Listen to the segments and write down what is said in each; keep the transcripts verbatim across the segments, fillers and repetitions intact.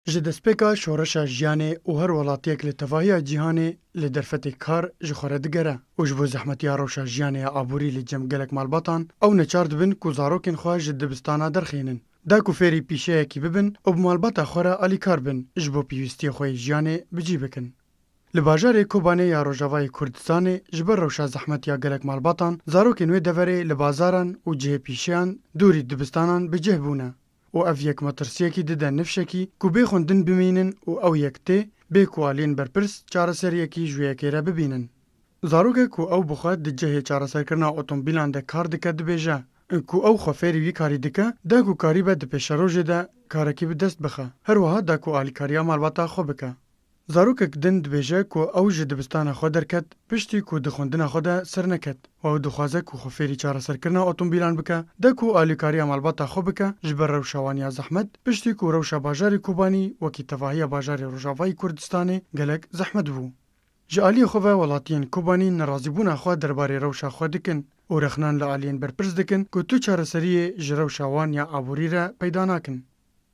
Ji destpêka şoreşa jiyanê û her welatiyek li tevahiya cîhanê li derfetê kar ji xwe re digere û ji bo zehmetiya rewşa jiyanê ya aborî li cem gelek malbatan ew neçar dibin ku zarokên xwe ji dibistana derxînin, da ku fêrî pîşeyekî bibin û bi malbata xwe re alîkar bin ji bo pêwîstiyê xwe yê jiyanê bi cî bikin. Li bajarê Kobanê ya Rojavayê Kurdistanê ji ber rewşa zehmet ya gelek malbatan, zarokên wê deverê li bazaran û cihê pîşeyan dûrî dibistanan bi cih bûne û ev yek metirsiyekî dide nifşekî ku bê xwendin bimînin û ew yek tê, bê ku aliyên berpirs çareseriyekî ji wê yekê re bibînin. Zarokek ku ew bi xwe di cihê çareserkirina otomobîlan de kar dike dibêje, ku ew xwe fêrî wî karî dike, da ku karîbe di pêşerojê de karekî bi dest bixe. Her wiha da ku alîkariya malbata xwe bike. Zarokek din dibêje ku ew ji dibistana xwe derket, piştî ku di xwendina xwe de serneket û ew dixwaze ku xwe fêrî çareserkirina otomobîlan bike, da ku alîkariya malbata xwe bike ji ber rewşa wan ya zehmet, piştî ku rewşa bajarê Kobanî wekî tevahiya bajarê Rojavayê Kurdistanê gelek zehmet bû. Ji aliyê xwe ve welatiyên Kobanî nerazîbûna xwe derbarê rewşa xwe dikin û rexnan li aliyên berpirs dikin ku tu çareseriyê ji rewşa wan ya aborî re peyda nakin.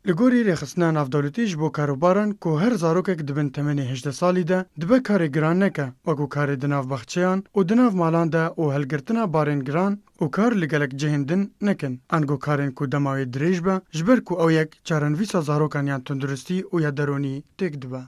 Li gorî rêxistina navdewletî ji bo karobaran ku her zarokek di bin temenê hejdeh salî de dibe karê giran neke, wekû karê di nav baxçeyan û di nav malan de û hilgirtina barên giran û kar li gelek cihên din nekin, ango karên ku dema wê dirêj be, ji ber ku ew yek çarenivîsa zarokan yan tunduristî û ya deronî têk dibe.